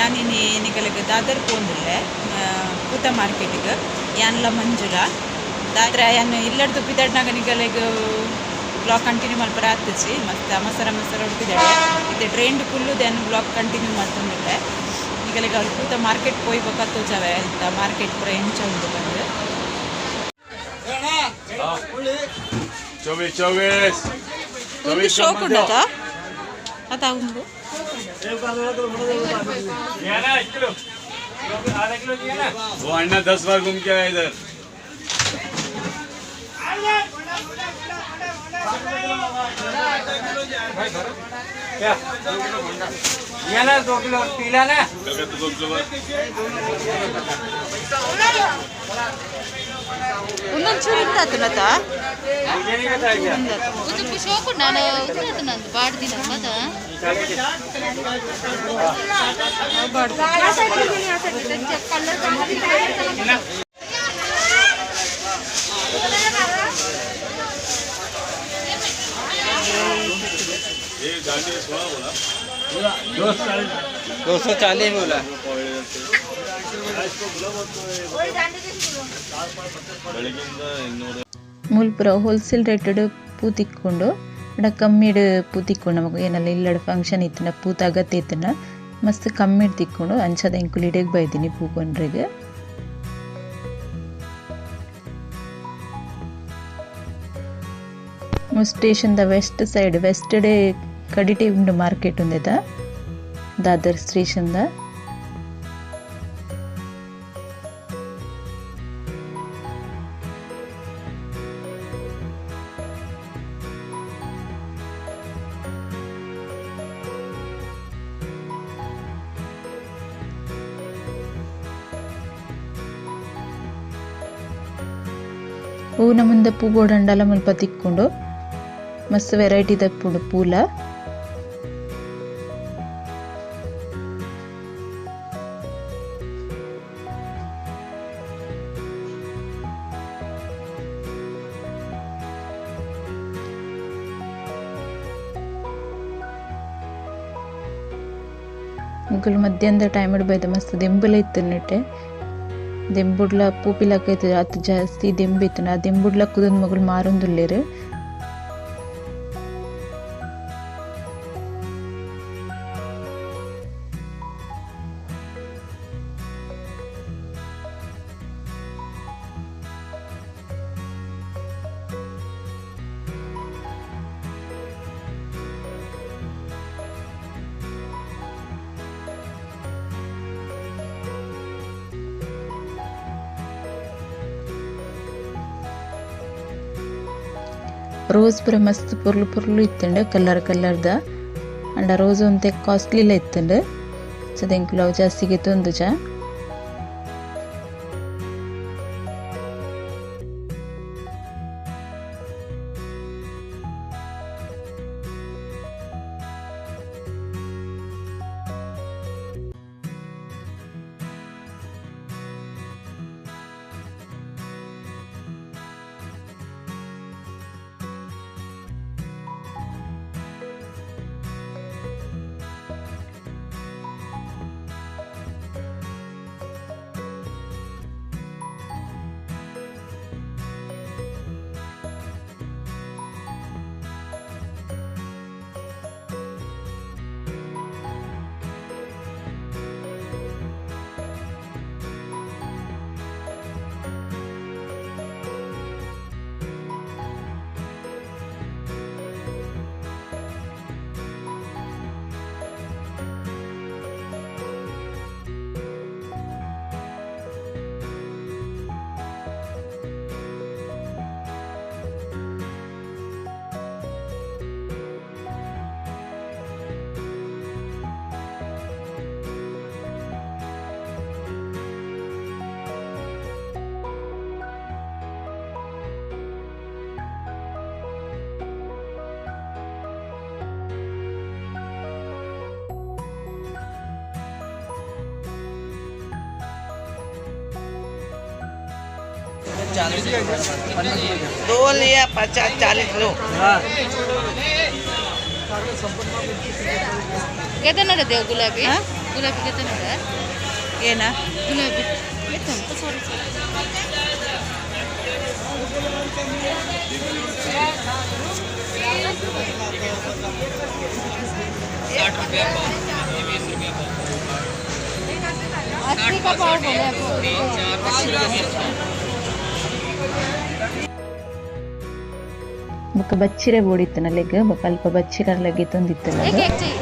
ಯಾನಿನಿ ನಿಕಲೆಗ್ ದಾದರ್ ಪೋಂದುಲ್ಲೆ ಪೂತ ಮಾರ್ಕೆಟ್ಗ್. ಯಾನ್ಲ ಮಂಜುಲ ದಾತ್ರ ಯಾನ್ ಇಲ್ಲಡ್ದು ಪಿದಡ್ನಾಗ ನಿಕಲೆಗ್ vlog continue ಮಲ್ಪರೆ ಆತುಜಿ. ಮಸ್ತ್ ಅಮಸರ ಅಮಸರ ಪಿದಡೆ ಇತ್ತೆ ಟ್ರೈನ್ ಕುಲ್ಲುದು ಯಾನ್ ವ್ಲಾಗ್ ಕಂಟಿನ್ಯೂ ಮಲ್ತೊಂದುಲ್ಲೆ. ನಿಕಲೆಗ್ ಅವ್ಲು ಪೂತ ಮಾರ್ಕೆಟ್ ಪೋಯಿ ಬೊಕ್ಕ ತೋಜಾವೆ ಅಲ್ತ ಮಾರ್ಕೆಟ್ ಪೂರ ಎಂಚ ಉಂಡು ಪಂದ್. 24 24. ಒಂದು ಶೋಕ್ ಉಂಡತ ಅತ ಉಂಡು. वो अन्ना 10 बार घूम के आया इधर. ये ना 2 किलो पीला ना. कलकत्ता 2 किलो बार. ಒಂದೊಂದು ಚೂರು ಇಂದಾತುನತ. मुझे नहीं बताया क्या? ಉಂದು ಶೋಕು ನಾನು ಉಂದು ನಂದು ಬಾಡ್ದಿನ ಮದ. ये गाड़ी 16 बोला. 240 बोला. ಬೆಳಗ್ಗಿಂದ 200. ಮುಲ್ಪ ಹೋಲ್ಸೇಲ್ ರೇಟೆಡ್ ಪೂ ತಿಕ್ಕೊಂಡು ಬಡ ಕಮ್ಮಿಡ್ ಪೂ ತಿಕ್ಕೊಂಡು. ನಮಕ್ ಏನಲ್ಲ ಇಲ್ಲಡ್ ಫಂಕ್ಷನ್ ಇತ್ತುಂಡ ಪೂತ ಅಗತ್ಯ ಇತ್ತುಂಡ ಮಸ್ತ್ ಕಮ್ಮಿಡ್ ತಿಕ್ಕೊಂಡು. ಅಂಚಾದ ಎಂಕುಲು ಇಡೆಗ್ ಬೈದಿನಿ ಪೂ ಕೊಂಡ್ರೆಗ್. Station the West side, West day ಕಡಿಟೆ ಉಂಡು ಮಾರ್ಕೆಟ್ ಉಂದೆತ ದಾದರ್ ಸ್ಟೇಷನ್ ದ. ಹೂವಿನ ಮುಂದೆ ಪೂ ಬೋಡಂಡಲ ಮುಲ್ಪ ತಿಕ್ಕೊಂಡು. ಮಸ್ತ್ ವೆರೈಟಿ ದಪ್ಪುಂಡು ಪೂಲ. ಮುಕುಲು ಮಧ್ಯಾಹ್ನದ ಟೈಮ್ ಬೈದ. ಮಸ್ತ್ ದೆಂಬುಲ ಇತ್ತು ನೆಟ್ಟೆ. ದೆಂಬುಡ್ಲ ಪೂಪಿಲಕ ಇತ್ತು. ಅತ್ ಜಾಸ್ತಿ ದೆಂಬು ಇತ್ತು. ಆ ದೆಂಬುಡ್ಲ ಕುದೊಂದು ಮಗುಲು ಮಾರೊಂದುಲ್ಲೆರ್. ರೋಸ್ ಪೂರ ಮಸ್ತ್ ಪೊರ್ಲು ಪೊರ್ಲು ಇತ್ತುಂಡು, ಕಲರ್ ಕಲರ್ದ. ಅಂಡ ರೋಸ್ ಒಂತೆ ಕಾಸ್ಟ್ಲಿಲ ಇತ್ತುಂಡು. ಸೊ ಎಂಕುಲು ಅವು ಜಾಸ್ತಿಗೆ ತೊಂದುಜ. दो लिया 50 40 लो. केतना देव गुलाबी? ಗುಲಾಬಿ ಗೆತ್ತನದ. ಏನ? ಗುಲಾಬಿ. ಸಾರಿ ಸಾರಿ. 80 का पाव बोले आपको. ಬೊಕ್ಕ ಬಚ್ಚಿರೆ ಬೋಡಿತ್ತನ ಲೆಗ್ ಬೊಕ್ಕ ಅಲ್ಪ ಬಚ್ಚಿರ ಲೆಗ್ एक ತೊಂದಿತ್ತಲ್ಲ. एक चाहिए.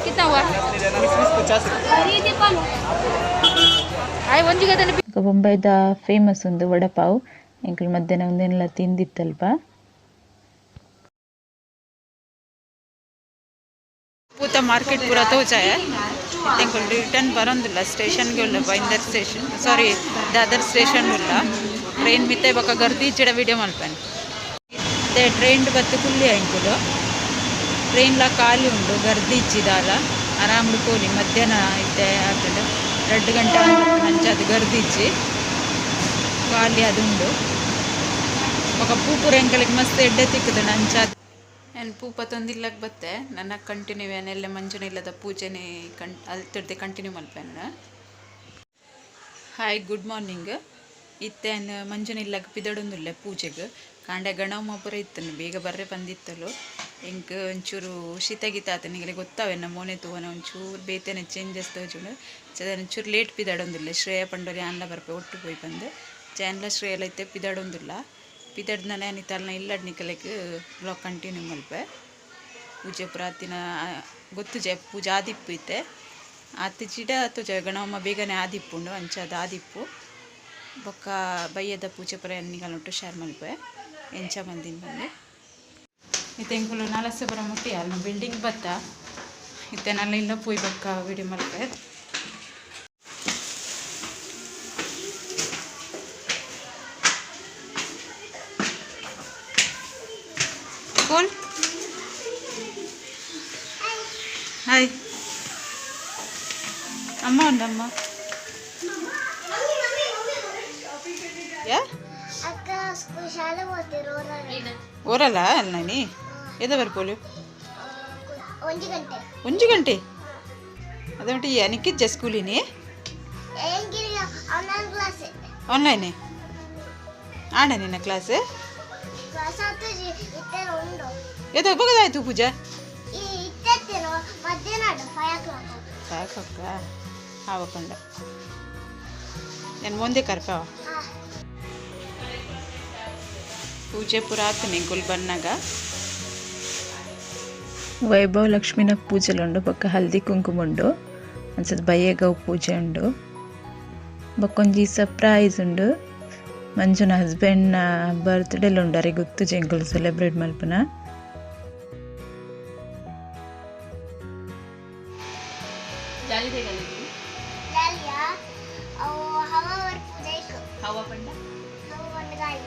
कितना हुआ? ಆಯ್ ಒಂಜಿ ಗದನೆ. ಬೊಕ್ಕ ಬೊಂಬೈದ ಫೇಮಸ್ ಉಂದು ವಡಪಾವ್. ಎಂಕುಲು ಮಧ್ಯಾಹ್ನ ಉಂದೆನ್ಲ ತಿಂದಿತ್ತಲ್ಪ. ಪೂತ ಮಾರ್ಕೆಟ್ ಪೂರ ತೋಜಾಯ. ಇತ್ತೆ ರಿಟರ್ನ್ ಬರೋಂದಿಲ್ಲ, ಸ್ಟೇಷನ್ಗೆ ಉಲ್ಲ. ಬೈಂದರ್ ಸ್ಟೇಷನ್, ಸಾರಿ, ದಾದರ್ ಸ್ಟೇಷನ್ ಉಲ್ಲ. ಟ್ರೈನ್ ಮಿತ್ತೆ ಬೊಕ್ಕ ಗರ್ದಿ ಇಜ್ಜಿಡ ವಿಡಿಯೋ ಮಲ್ಪೆನ್. ಇತ್ತೆ ಟ್ರೈನ್ ಬತ್ತು ಕುಲ್ಲಿ ಎಂಕುಲು. ಟ್ರೈನ್ಲ ಖಾಲಿ ಉಂಡು, ಗರ್ದಿ ಇಜ್ಜಿದಾಲ, ಆರಾಮ್ಡ್ ಪೋಲಿ. ಮಧ್ಯಾಹ್ನ ಇತ್ತೆ ಆತುಂಡು, 2 ಗಂಟೆ ಅಂಚ ಅದು ಗರ್ದಿ ಇಜ್ಜಿ, ಖಾಲಿ ಅದುಂಡು. ಬೊಕ್ಕ ಪೂಪುರ ಎಂಕಲೆಗ್ ಮಸ್ತ್ ಎಡ್ಡೆ ತಿಕ್ಕುದುಂಡು. ಅಂಚ ನಾನು ಪೂ ಪತ್ತೊಂದಿಲ್ಲಕ್ಕೆ ಬತ್ತೆ. ನನ್ನ ಕಂಟಿನ್ಯೂ ಏನೆಲ್ಲ ಮಂಜುನ ಇಲ್ಲದ ಪೂಜೆನೆ ಅಲ್ತಿಡ್ದೆ ಕಂಟಿನ್ಯೂ ಮಲ್ಪೆನ. Hi, good morning. ಇತ್ತೆ ಮಂಜುನ ಇಲ್ಲಗ್ ಪಿದಡೊಂದುಲ್ಲೆ ಪೂಜೆಗ್. ಕಾಂಡೆ ಗಣಮ ಪೂರ ಇತ್ತನು, ಬೇಗ ಬರ್ರೆ ಬಂದಿತ್ತಲು. ಎಂಕ್ ಒಂಚೂರು ಶೀತ ಗೀತ ಆತ, ನಿಗಲೆ ಗೊತ್ತಾವೆನ್ನ ಮೋನೆ ತೂವನ ಒಂಚೂರು ಬೇತೆನೆ ಚೇಂಜಸ್ ತೋಜುಂಡು. ಒಂಚೂರು ಲೇಟ್ ಪಿದಡೊಂದುಲ್ಲೆ. ಶ್ರೇಯ ಪಂಡೋರಿ ಆನ್ಲ ಬರ್ಪೆ ಒಟ್ಟು ಪೋಯಿ ಬಂದು. ಜಾನ್ಲ ಶ್ರೇಯಲ ಇತ್ತೆ ಪಿದಡೊಂದುಲ್ಲ. ಪಿದಡ್ನ ಇತ್ತಲ್ನ ಇಲ್ಲಡ್ ನಿಕಲೆಗ್ ಬ್ಲಾಗ್ ಕಂಟಿನ್ಯೂ ಮಲ್ಪೆ. ಪೂಜೆ ಪೂರ ಗೊತ್ತುಜೆ, ಪೂಜೆ ಆದಿಪ್ಪು ಇತ್ತೆ ಆತ್ ಜಿಡ ತೋಜ. ಗಣಮ್ಮ ಬೇಗನೆ ಆದಿಪ್ಪುಂಡು, ಅಂಚ ಅದು ಆದಿಪ್ಪು. ಬೊಕ್ಕ ಬಯ್ಯದ ಪೂಜೆ ಪೂರ ನಿಗಲೊಟ್ಟು ಶೇರ್ ಮಲ್ಪೆ, ಎಂಚ ಮಲ್ದಿನ ಬಂದು. ಇತ್ತೆ ಎಂಕುಲು ನಾಲಸೆಪುರ ಮುಟ್ಟಿ ಅಲ್ಲ ಬಿಲ್ಡಿಂಗ್ ಬತ್ತ. ಇತ್ತೆ ನಲ್ಲ ಇಲ್ಲ ಪೋಯ್ ಬೊಕ್ಕ ವಿಡಿಯೋ ಮಲ್ಪೆ. ಕೋಲ್. ಹಾಯ್ ಅಮ್ಮ, ಉಂಡಮ್ಮ. ಯಾ. ಅಕ್ಕ ಶಾಲೆ ಓದ್ತಿರೋ. ಓರಲ್ಲ ನಾನಿ ಎದ ಬರ್ಪೋಲು? 1 ಗಂಟೆ. 1 ಗಂಟೆ ಅದೇ ನಿಕ್ಕಿಜ್ಜ ಸ್ಕೂಲಿನಿ? Online class. ಆನ್ಲೈನ್ ಆಂಡ ನಿನ್ನ ಕ್ಲಾಸ್? ಕ್ಲಾಸ್ ಇತ್ತೆ ಉಂಡು. ಎದ ಬಗದಾಯ್ತು ಪೂಜಾ? ಈ ಇತ್ತೆ ಮಧ್ಯಾಹ್ನ 5 o'clock. ಸಾಕಕ್ಕ ಆವಕೊಂಡ ನಾನು ಮುಂದೆ ಕರ್ಪಾವ. ಪೂಜೆ ಪೂರ ಆತು ನಿಂಕುಲ್ ಬನ್ನಾಗ. ವೈಭವ ಲಕ್ಷ್ಮಿನ ಪೂಜೆಲುಂಡು, ಬೊಕ್ಕ ಹಲ್ದಿ ಕುಂಕುಮ ಉಂಡು. ಅಂಚದ ಬಯ್ಯಗವು ಪೂಜೆ ಉಂಡು. ಬೊಕ್ಕೊಂಜಿ ಸರ್ಪ್ರೈಸ್ ಉಂಡು. ಮಂಜುನ ಹಸ್ಬೆಂಡ್ನ ಬರ್ತ್ಡೇಲು ಉಂಡು. ಅರೆಗ್ ಗೊತ್ತುಜಿ ಎಂಕುಲು ಸೆಲೆಬ್ರೇಟ್ ಮಲ್ಪುನ. ಜಾಲಿಯ ಅವು ಹವಾ ಪೂಜೆ ಇಕ್ಕು. ಹವಾ ಪಂಡ? ಹವಾ ಪಂಡ ಗಾಳಿ.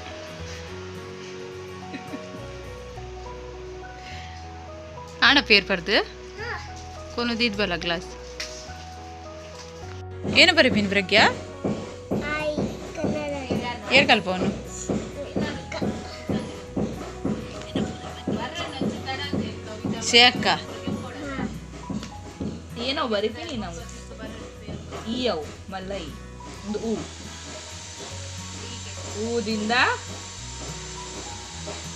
ಆಣ ಪೇರ್ ಪರ್ದು ಕೊನು ದೀದ್ ಬಲ ಗ್ಲಾಸ್. ಏನು ಬರೀ ಪ್ರಜ್ಞಾ? ಆಯ್ ಕನ್ನಡ. ಏರ್ ಕಲ್ಪವನು? ಶೇ ಅಕ್ಕ. ಏನೋ ಬರಿತೀನಿ ನಾವು. ಈ ಅವು ಮಲ್ಲ ಈ ಒಂದು ಹೂ ಊದಿಂದ.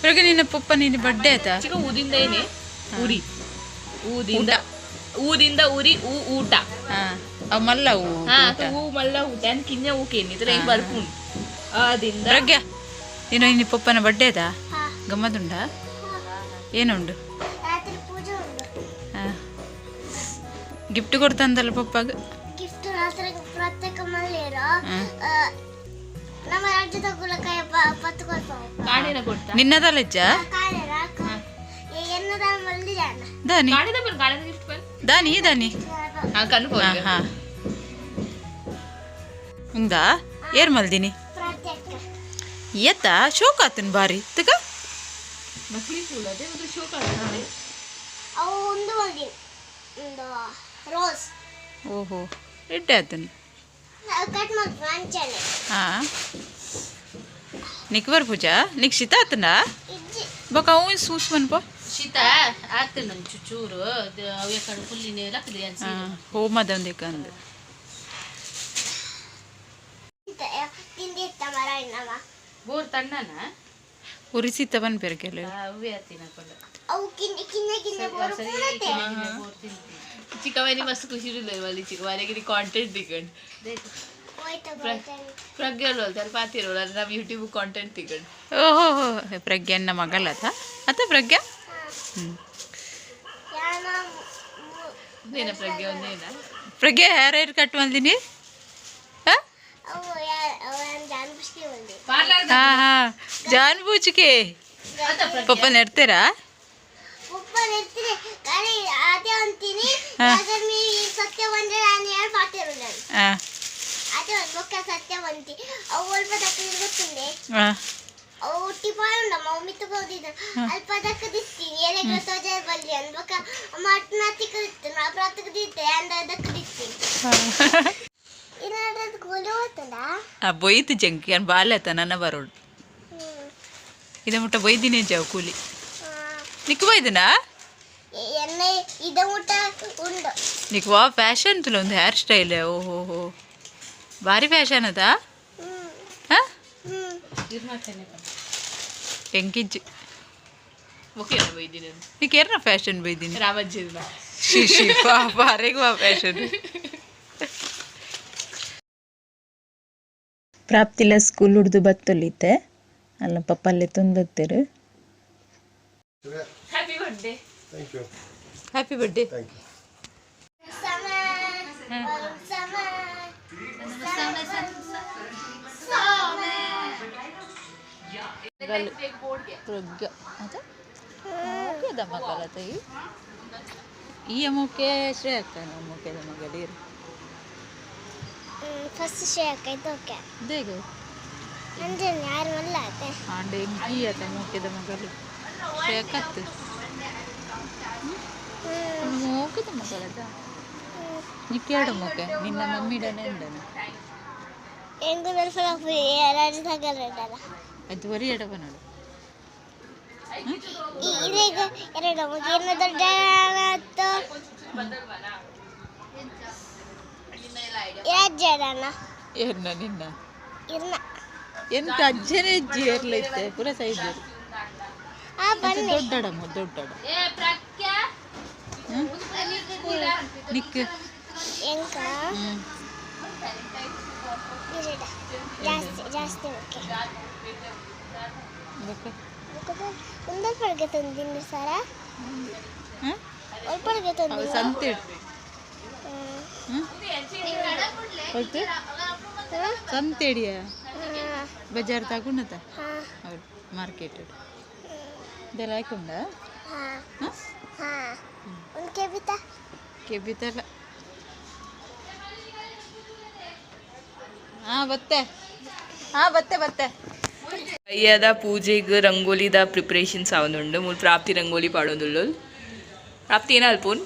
ಪ್ರಜ್ಞೆ, ನಿನ್ನ ಪಪ್ಪ ನಿನ್ನ ಬರ್ಡೇ ಆಯ್ತಾ? ಚಿಕ್ಕ ಊದಿಂದ ಏನೇ ಉರಿ ಊದಿಂದ ಊದಿಂದ ಉರಿ ಊ ಊಟ. ಹಾ, ಅವು ಮಲ್ಲ ಹೂ. ಹಾ, ಹೂ ಮಲ್ಲ ಊಟ ಅನ್ ಕಿನ್ನ ಹೂ ಕೇನಿ ಇತರ ಹಿಂಗ್ ಬರ್ಪುಂಡು ಆದಿಂದ. ಪ್ರಜ್ಞಾ, ನೀನು ನಿನ್ನ ಪಪ್ಪನ ಬರ್ಡೇ ಆಯ್ತಾ? ಹಾ. ಗಮ್ಮತ್ತುಂಡಾ? ಏನುಂಡು? ರಾತ್ರಿ ಪೂಜೆ ಉಂಡು. ಹಾ, ಗಿಫ್ಟ್ ಕೊಡ್ತಂದಲ್ಲ ಪಪ್ಪಾಗ? ಗಿಫ್ಟ್ ರಾತ್ರಿ ಪ್ರತ್ಯೇಕ ಮಲ್ಲೇರು. ನಮ್ಮ ರಾಜ್ಯದ ಗುಲಕಾಯ ಪತ್ತು ಕೊಲ್ಪ. ಕಾಣೆನ ಕೊಡ್ತಾ. ನಿನ್ನದಲ್ಲ ಇಜ್ಜ? ಕಾಳೆರ ಎನ್ನದ ಮಲ್ಲಿ ಜಾನ. ದಾನಿ? ಕಾಣೆದ ಬನ್, ಕಾಣೆದ ಗಿಫ್ಟ್ ಬನ್. ದಾನಿ ದಾನಿ. ಹಾ, ಕಣ್ಣು. ಹಾ ಹಾ, ಉಂದಾ ಏರ್ ಮಲ್ದಿನಿ? ಪ್ರತ್ಯೇಕ. ಏತ ಶೋಕ್ ಆತನ್ ಬಾರಿ ತಗ. ನಕಲಿ ಫೂಲ್ ಅದೇ ಒಂದು ಶೋಕ್ ಆಗ್ತದೆ. ಅವು ಒಂದು ಮಲ್ದಿ ಒಂದು ರೋಸ್. ಓಹೋ, ಎಡ್ಡೆ ಆತನ್. ಕಟ್ ಮಾಡ್ತು ಅಂಚನೆ. ಹಾ, ನಿಕ್ ಬರ್ ಪೂಜಾ ನಿಕ್ ಶಿತ ಆತನ. ಇಜ್ಜಿ. ಬೊಕ ಅವು ಸೂಸ್ ಮನ್ಪ. ಶೀತ ಆಗ್ತದೆ ನನ್ನ ಚೂರು ಅವೇ ಕಡೆ ಫುಲ್ಲಿನೇ ಲಕ್ಕದೆ ಹೋಮದ ಒಂದೇಕಂದು ತಿಂದಿತ್ತ ಮರ ಇನ್ನವ ಬೋರ್ ತಣ್ಣನ ಉರಿಸಿತ್ತ ಬನ್ಪೇರು ಕೆಲವು ಅವೇ ತಿನ್ನಕೊಂಡು ಅವು ಕಿನ್ನೆ ಕಿನ್ನೆ ಕಿನ್ನೆ ಬೋರು ಪೂರತೆ ಬೋರ್ ತಿಂತೀನಿ ಚಿಕ್ಕವನಿ ಮಸ್ತ್ ಖುಷಿ ಇರಲಿಲ್ಲ ಅಲ್ಲಿ ಚಿಕ್ಕವನಿಗೆ ಕಾಂಟೆಂಟ್ ತಿಕೊಂಡು ಹೋಯ್ತು ಹೋಯ್ತು ಪ್ರಜ್ಞೆ ಅಲ್ಲ ಪಾತಿರೋಲ್ಲ ನಾವು ಯೂಟ್ಯೂಬ್ ಕಾಂಟೆಂಟ್ ತಿಕೊಂಡು ಓಹೋ ಪ್ರಜ್ಞಾನ ಮಗಲತ ಅತ್ತ ಪ್ರಜ್ಞಾ ಯಾನ ಒಂದೇನ ಪ್ರಜ್ಞೆ ಒಂದೇನ ಪ್ರಜ್ಞೆ ಹೇರ್ ಹೇರ್ ಕಟ್ ಬಂದಿನಿ ಅವು ಯಾರ ಅವು ಜಾನ್ ಬುಷ್ಕಿ ಬಂದಿ ಹಾ ಹಾ ಜಾನ್ ಬೂಚಿಕೆ ಪಪ್ಪ ನೆಡ್ತೀರಾ ಉಪ್ಪ ನೆಡ್ತೀನಿ ಗಾಳಿ ಅದೇ ಅಂತೀನಿ ಯಾಕಂದ್ರೆ ನೀ ಸತ್ಯ ಬಂದ್ರೆ ನಾನು ಯಾರು ಪಾತಿರೋಲ್ಲ ಹಾಂ ಅದೇ ಒಂದು ಬೊಕ್ಕ ಸತ್ಯ ಬಂತಿ ಅವು ಅಲ್ಪ ದಕ್ಕದಿ ಗೊತ್ತುಂಡೆ ಹಾಂ ಅವು ಟಿಪಾಯ್ ಉಂಡಮ್ಮ ಅವು ಮಿತ್ತು ಹೋದಿದ್ದ ಅಲ್ಪ ದಕ್ಕದಿತ್ತೀನಿ ಎಲೆಗಳ ತೋಜ ಬಲ್ಲಿ ಅನ್ಬೊಕ್ಕ ಮಟ್ನ ತಿಕ್ಕದಿತ್ತು ನಾ ಪ್ರಾತಕದಿತ್ತೆ ಅಂದ ದಕ್ಕದಿತ್ತೀನಿ ಏನಾದ್ರೂ ಕೂಲಿ ಹೋಗ್ತದಾ ಆ ಬೊಯ್ತು ಜಂಕಿ ಅನ್ ಬಾಲ್ಯತ ನನ್ನ ಬರೋಡು ಇದ ಮುಟ್ಟ ಬೊಯ್ದಿನೇ ಜಾವು ಕೂಲಿ ನಿಕ್ ಬೊಯ್ದನಾ ಎಣ್ಣೆ ಇದ ಊಟ ಉಂಡು ನಿಕ್ ವಾ ಫ್ಯಾಷನ್ ತುಲ ಒಂದು ಹೇರ್ ಸ್ಟೈಲ್ ಓಹೋ ಹೋ ಭಾರಿ ಫ್ಯಾಷನ್ ಅದ ಹಾ ಎಂಕಿಜ್ಜಿ ಓಕೆ ಬೈದಿನಿ ನಿಕ್ ಏರ್ನ ಫ್ಯಾಷನ್ ಬೈದಿನಿ ರಾಮಜ್ಜಿನ she she ಬಾರೆಗ್ ವಾ ಫ್ಯಾಷನ್ ಪ್ರಾಪ್ತಿಲ ಸ್ಕೂಲ್ ಹುಡ್ದು ಬತ್ತೊಲ್ಲಿತ್ತೆ ಅಲ್ಲ ಪಪ್ಪ ಅಲ್ಲೇ ತಂದು ಬತ್ತೀರು happy birthday happy birthday ಸಮ ಸಮ ಪ್ರಜ್ಞಾ ಅದ ಮೋಕೆದ ಮಗಲ ತೈ ಈ ಅಮೋಕೆ ಶ್ರೇಯಕ್ಕ ಮೋಕೆದ ಮಗಲೀರು ಫಸ್ಟ್ ಶೇಕ್ ಆಯ್ತು ಓಕೆ ದೇಗ ಅಂದ್ರೆ ಯಾರು ಮಲ್ಲ ಆತೆ ಆಂಡೆ ಎಂಕಿ ಆತ ಮೋಕೆದ ಮಗಲು ಶ್ರೇಯಕ್ಕತ್ತು ಮೋಕೆದ ಮಗಲದ ನಿಕ್ಕೇಡು ಮೋಕೆ ನಿನ್ನ ಮಮ್ಮಿಡನೆ ಉಂಡನ ಹೆಂಗು ಸ್ವಲ್ಪ ಯಾರು ತಗಲ್ಲ ಅದು ಒರಿ ಎಡವ ನೋಡು ಇದೀಗ ಎರಡು ಏನು ದೊಡ್ಡ ಆತು ರಾಜ್ಯದಣ್ಣ ಏರ್ನ ನಿನ್ನ ಇರ್ನ ಎಂತ ಅಜ್ಜನೇ ಅಜ್ಜಿ ಏರ್ಲೈತೆ ಪೂರ ಸೈಜ್ ಆ ಬನ್ನಿ ದೊಡ್ಡಡಮ್ಮ ದೊಡ್ಡಡ ಏ ಪ್ರಜ್ಞಾ ನಿಕ್ ಎಂಕ ಇರಡ ಜಾಸ್ತಿ ಜಾಸ್ತಿ ಓಕೆ ಒಂದಲ್ ಪಡ್ಗೆ ತಂದಿನಿ ಸರ ಒಳ್ಪಡ್ಗೆ ತಂದಿನಿ ಸಂತೆ ಸಂತೆಡಿಯ ಬಜಾರ್ ತಗೊಂಡತ ಅವ್ರು ಮಾರ್ಕೆಟ್ ಇದೆಲ್ಲ ಹಾಕೊಂಡ ಒಂದು ಕೆಬಿತಾ ಕೆಬಿತಲ್ಲ ಹಾಂ ಬತ್ತೆ ಹಾಂ ಬತ್ತೆ ಬತ್ತೆ ಅಯ್ಯದ ಪೂಜೆಗೆ ರಂಗೋಲಿದ ಪ್ರಿಪ್ರೇಷನ್ಸ್ ಆವೊಂದುಂಡು ಮೂಲು ಪ್ರಾಪ್ತಿ ರಂಗೋಲಿ ಪಾಡೊಂದುಳ್ಳು ಪ್ರಾಪ್ತಿ ಏನ ಅಲ್ಪೂನ್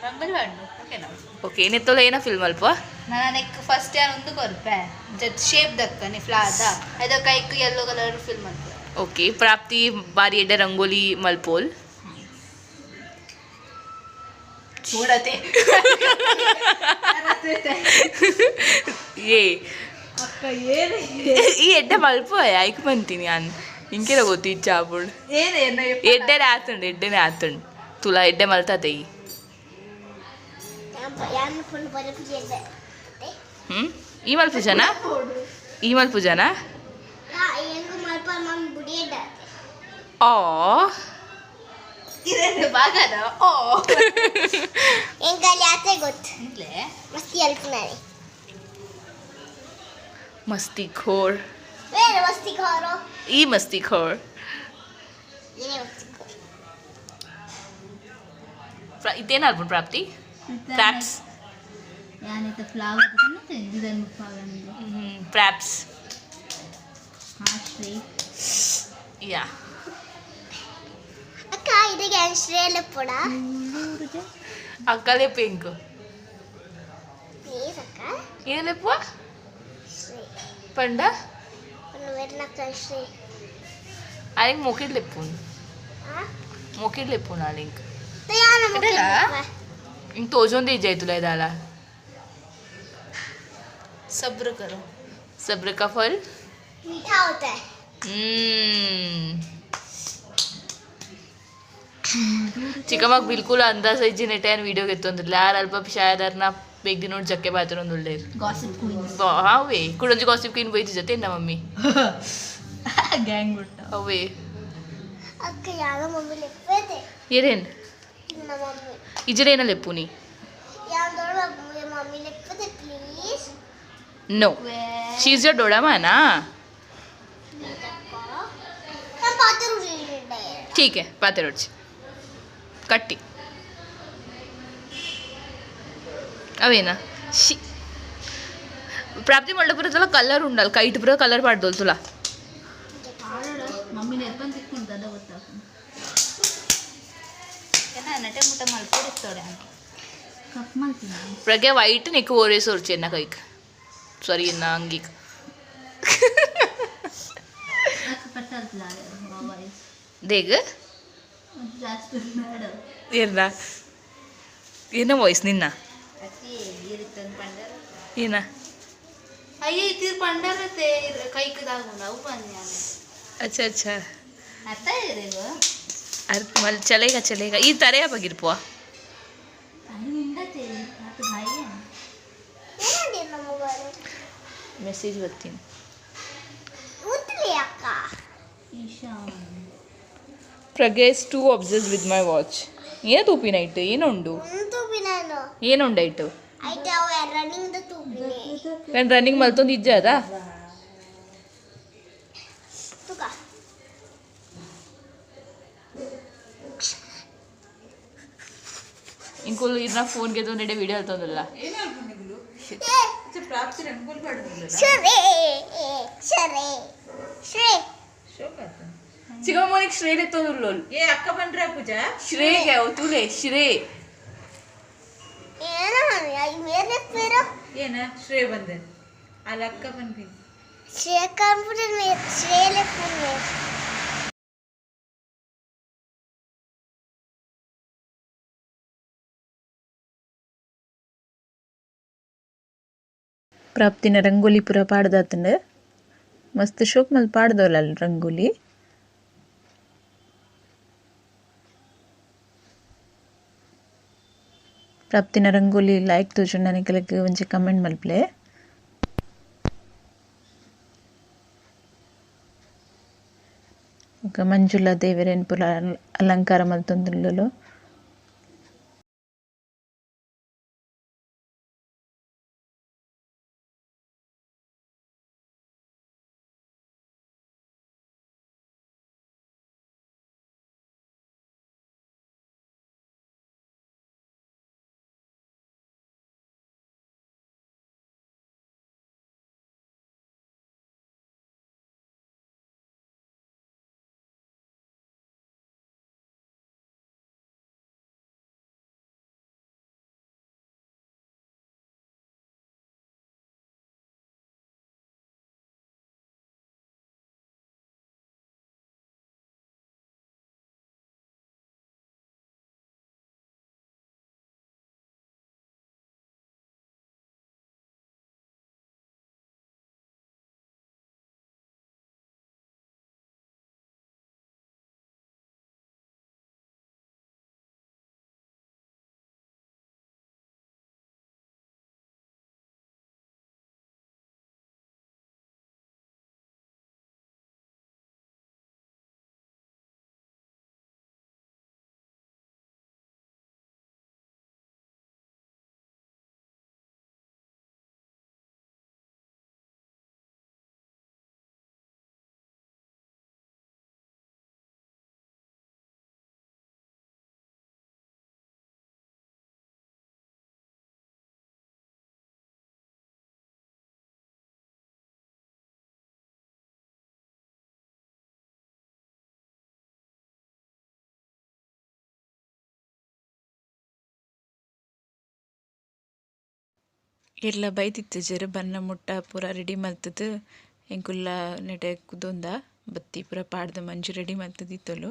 ರಂಗೋಲಿ ಪಾಡು ಓಕೆನಾ ಓಕೆ ಏನೆತ್ತೋಲ ಏನ ಫಿಲ್ಮ್ ಅಲ್ಪ ನಾನು ನೆಕ್ ಫಸ್ಟ್ ಯಾರು ಒಂದು ಕೊರ್ಪೆ ಜತ್ ಶೇಪ್ ದಕ್ಕನೆ ಫ್ಲಾದ ಅದಕ್ಕೆ ಐಕ್ ಯೆಲ್ಲೋ ಕಲರ್ ಫಿಲ್ಮ್ ಅಂತ ಓಕೆ ಪ್ರಾಪ್ತಿ ಬಾರಿ ಎಡ್ಡೆ ರಂಗೋಲಿ ಮಲ್ಪೋಲ್ ನೋಡತೆ ಏ ಈ ಎಡ್ಡೆ ಮಲ್ಪ ಐಕ್ ಬಂತೀನಿ ಅನ್ ಇಂಕೆಲ್ಲ ಗೊತ್ತು ಇಚ್ಚಾಪುಡ್ ಎಡ್ಡೆನೆ ಆತುಂಡು ಎಡ್ಡೆನೆ ಆತುಂಡು ತುಲಾ ಎಡ್ಡೆ ಮಲ್ತಾತೆ ಈ ಯಾರು ಫುಲ್ ಬರೀ ಪೂಜೆ ಇದೆ ಹ್ಮ್ ಈ ಮಲ್ಪುಜನಾ ಈ ಮಲ್ಪುಜನಾ ಹೆಂಗು ಮಲ್ಪ ಮಮ್ಮಿ ಬುಡಿ ಆ ಬಾಗದ ಓ ಎಂಕಲ್ಲಿ ಆತೆ ಗೊತ್ತು ಮಸ್ತಿ ಅಲ್ಪನಾರೆ ಮಸ್ತಿ ಖೋರ್ ಬೇರೆ ಮಸ್ತಿ ಖೋರು ಈ ಮಸ್ತಿ ಖೋರ್ ಏನೇ ಮಸ್ತಿ ಖೋರ್ ಇದೇನ ಅಲ್ಪುಂಡು ಪ್ರಾಪ್ತಿ ಪ್ರಾಪ್ಸ್ ಯಾನೈತೆ ಫ್ಲವರ್ ಡಿಸೈನ್ ಪ್ರಾಪ್ಸ್ ಶ್ರೀ ಯಾ ಅಕ್ಕ ಇದಕ್ಕೆ ಶ್ರೇಯಲ್ಲ ಪೋಡ ಅಕ್ಕಲೇ ಪಿಂಕ್ ಪ್ಲೀಸ್ ಅಕ್ಕ ಏನಪ್ಪ ಶ್ರೀ ಪಂಡ ಒಂದು ವೆರ್ನಕ್ಕ ಶ್ರೀ ಅಯ್ಯ ಮೊಕಿಡ್ ಲೆಪ್ಪುನ್ ಆ ಮೊಕಿಡ್ಲೆ ಪುನಾಲ್ ಇಂಕ್ ತಯಾರ ಇಂಕ್ ತೋಜೊಂದು ಇಜ್ಜಾಯ್ ತುಲ ದಾಲ. सब्र करो. सब्र का फल मीठा होता है. ಚಿಕ್ಕಮ್ಮಗ್ ಬಿಲ್ಕುಲ್ ಅಂದಾಜ್ ಇಜ್ಜಿ ನೆಟ್ಟೆ ವಿಡಿಯೋ ಗೆತ್ತೊಂದಿಲ್ಲ ಯಾರು ಅಲ್ಪ ಶಾಯದಾರ್ನ ಬೇಗ ದಿನ ನೋಡಿ ಜಕ್ಕೆ ಬಾತಿರೊಂದುಳ್ಳೆ. Gossip queen. ಹಾವೇ ಕುಡೊಂಜಿ ಗಾಸಿಪ್ ಕ್ವೀನ್ ಬೈತಿ ಜೊತೆ ನಾ ಮಮ್ಮಿ. गैंग बुट्टा. ಅವೇ. ಅಕ್ಕ ಯಾರ ಮಮ್ಮಿ ಲೆಪ್ಪದೆ. ಏರೇನ್? ನಮ್ಮ ಮಮ್ಮಿ. ಇಜರೇನ ಲೆಪ್ಪುನಿ? ಯಾವ್ದೋಳ ಮಮ್ಮಿ ಲೆಪ್ಪದೆ please. No, she is your ಡೋಡಮ್ಮ ನಾ. ನಾನು ಪಾತ್ರ. ठीक है, ಪಾತೆರೊಡ್ಚಿ ಕಟ್ಟಿ ಅವೇನಾ she ಪ್ರಾಪ್ತಿ ಮಂಡಪುರ ತುಲ ಕಲರ್ ಉಂಡಲ್ ಕೈಟ್ ಪೂರ ಕಲರ್ ಪಾಡ್ದೋಲ್ ತುಲ. ಮಮ್ಮಿ ನೆರ್ಪನ್ ತಿಕ್ಕೊಂಡು ದಾದ ಗೊತ್ತಾಗ್ತದೆ. ನಟೆ ಮುಟ್ಟ ಮಲ್ಪೊಡಿತ್ತೋಡೆ ಕಪ್ ಮಲ್ತೀನಿ. ಪ್ರಗ್ಗೆ ವೈಟ್ ನೆಕ್ ಓರೇಸ್ ಒರ್ಚಿ ಎನ್ನ ಕೈಕ್, ಸಾರಿ, ಎನ್ನ ಅಂಗಿಕ್. ದೇಗ್. ಜಾಸ್ತಿ ಬೇಡ. ಏನ ಏನ ವಾಯ್ಸ್ ನಿನ್ನ? ಏನ? ಅಯ್ಯೋ ಇತ್ತಿರ್ ಪಂಡರತೆ ಕೈಕ್ ದಾಗುಂಡು ಅವು ಬಂದ್ಯಾನ. अच्छा अच्छा. ಅರ್ಥ ಇದೆ. अरे मल चलेगा चलेगा ಈ ತರೆಯ ಬಗಿರ್ಪುವ. ನಿಂದತೆ ಅದು ಭಾಯಿ. ಏನಂದೆ ನಮ್ಮ ಮೊಬೈಲ್? ಮೆಸೇಜ್ ಬರ್ತೀನಿ. ಉತ್ತಲಿ ಅಕ್ಕ. Ishaan. Pragya is too obsessed with my watch. ಏನು ತೂಪಿನ ಇಟ್ಟು ಏನುಂಡು? ತೂಪಿ ನಾನು. ಏನುಂಡ ಇಟ್ಟು? ಆಯ್ತು ಅವ ರನ್ನಿಂಗ್ ತೂಪಿನಿ. ನಾನು ರನ್ನಿಂಗ್ ಮಲ್ತೊಂದು ಇಜ್ಜ ಅದ. ತುಕ. ಇಂಕುಲು ಇದನ್ನ ಫೋನ್ ಗೆದ್ದು ಒಂದೆಡೆ ವಿಡಿಯೋ ಅಲ್ತೊಂದಿಲ್ಲ. ಪ್ರಾಪ್ತಿ ರಂಗೋಲಿ ಪಾಡುದಿಲ್ಲ. ಶರೇ ಶರೇ ಶ್ರೇ. ಚಿಕ್ಕಮ್ಮನಿಗೆ ಶ್ರೇ ಎತ್ತೊಂದುಳ್ಳೋಳು. ಏ ಅಕ್ಕ ಬಂದ್ರ ಪೂಜಾ. ಶ್ರೇ ತೂಲೆ ಶ್ರೇ. ಏನೋ ಮೇಲೆ ಪೇರು. ಏನ ಶ್ರೇ ಬಂದೆ ಅಲ್ಲಿ ಅಕ್ಕ ಬಂದ್ವಿ. ಶ್ರೇ ಕಂಪ್ಯೂಟರ್ ಮೇಲೆ ಶ್ರೇ ಲೆಪ್ಪು ಮೇಲೆ. ಪ್ರಾಪ್ತಿನ ರಂಗೋಲಿ ಪೂರ ಪಾಡ್ದಾತಂಡ್ ಮಸ್ತ್ ಶೋಕ್ ಮಲ್ ಪಾಡ್ದೋಲ ರಂಗೋಲಿ. ಪ್ರಾಪ್ತಿನ ರಂಗೋಲಿ ಲೈಕ್ ತೋಜುಂಡ ನಿಕಲೆಗ್ ಒಂಜಿ ಕಮೆಂಟ್ ಮಲ್ಪುಲೆ. ಬೊಕ ಮಂಜುಳ ದೇವೆರೆನ್ ಪೂರ ಅಲಂಕಾರ ಮಲ್ತೊಂದುಲ್ಲೆರ್. ಇರ್ಲ ಬೈದಿತ್ತಿಜೆರ್ ಬನ್ನ ಮುಟ್ಟ ಪೂರ ರೆಡಿ ಮಲ್ತುದು ಎಂಕುಲ್ಲ ನೆಟೆ ಕುದೊಂದ ಬತ್ತಿ ಪೂರ ಪಾಡ್ದ್ ಮಂಜು ರೆಡಿ ಮಲ್ತುದಿತ್ತೊಲು.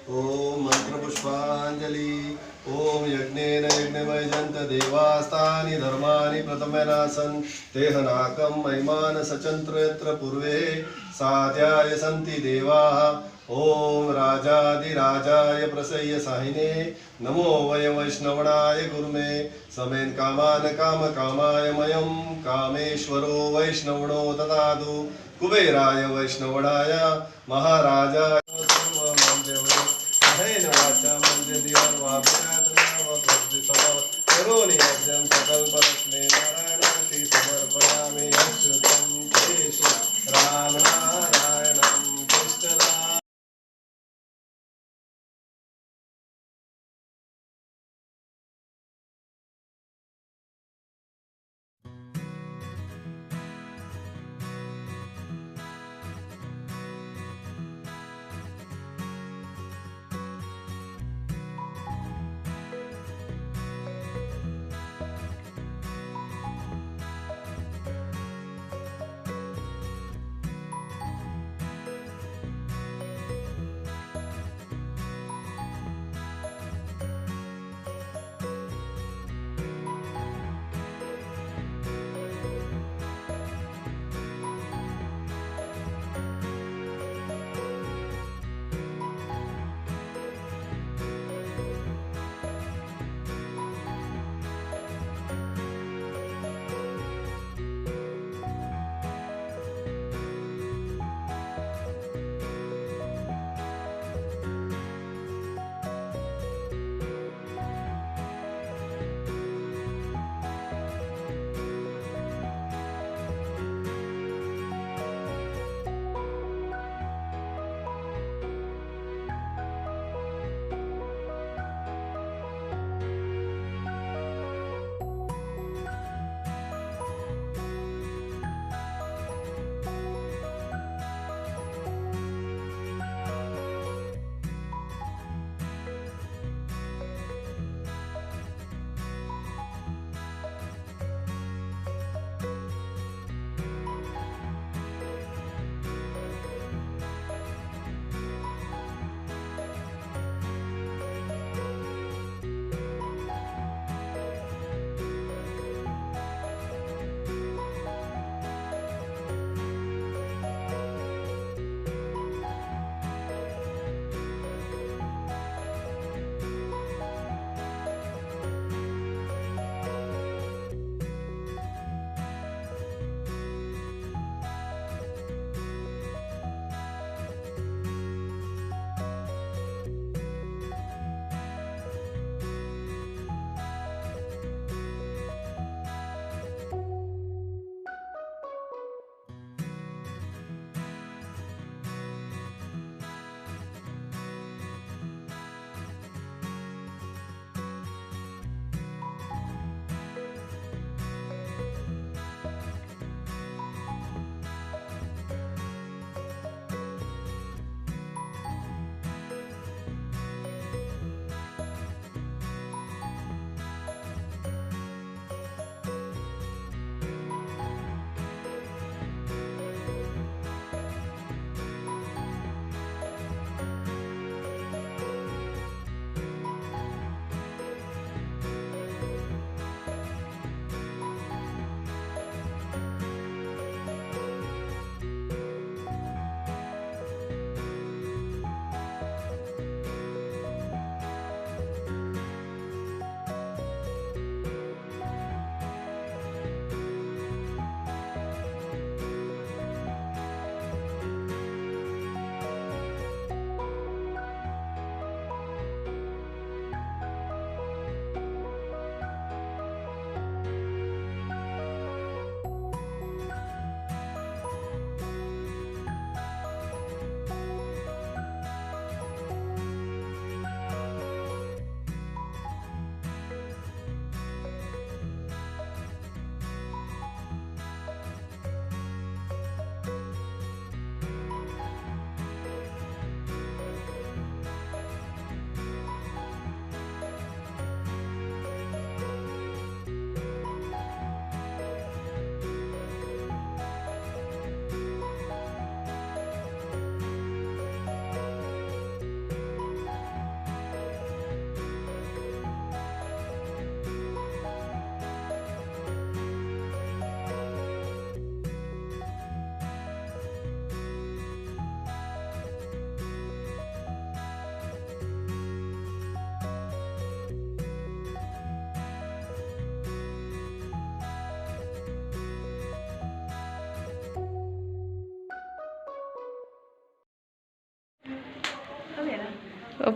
ॐ मन्त्रपुष्पाञ्जलि। ॐ यज्ञेन यज्ञमयजन्त देवास्तानि धर्माणि प्रथमेनासन् तेहनाकं महिमानसचन्त्र यत्र पूर्वे साध्याय सन्ति देवाः। ॐ राजाधिराजाय प्रसय्य साहिने नमो वय वैष्णवणाय गुरुमे समेन कामान काम कामाय मयं कामेश्वरो वैष्णवणो ददातु कुबेराय वैष्णवणाय महाराजाय वाचा करोनि यज्ञं सकल्परस्मै नारायणाति समर्पयामि अच्युतं केशव राम नारायणं Krishna.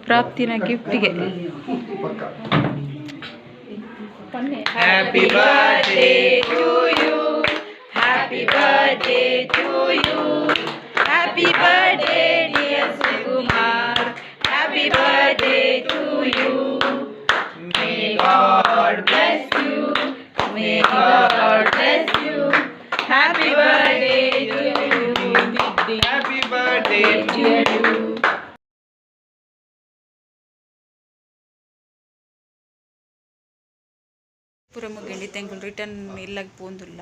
ಪ್ರಾಪ್ತಿನ ಗಿಫ್ಟಿಗೆ. Happy birthday to you, happy birthday to you, happy birthday dear Sukumar, happy birthday to you. May God bless you, may God bless you, happy birthday to you, happy birthday to you. ಪೂರ ಮುಗಿಂಡಿ ತೆಂಗುಲು return ಇಲ್ಲಾಗ ಪೋಂದುಲ್ಲ.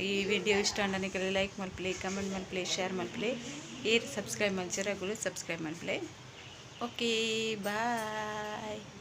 ಈ video ಇಷ್ಟ ಆಂಡ like ಮಲ್ಪಲೆ, comment ಮಲ್ಪಲೆ, share ಮಲ್ಪಲೆ. ಏರ್ subscribe ಮಲ್ಚರಗುಲು subscribe ಮಲ್ಪಲೆ. Okay, bye.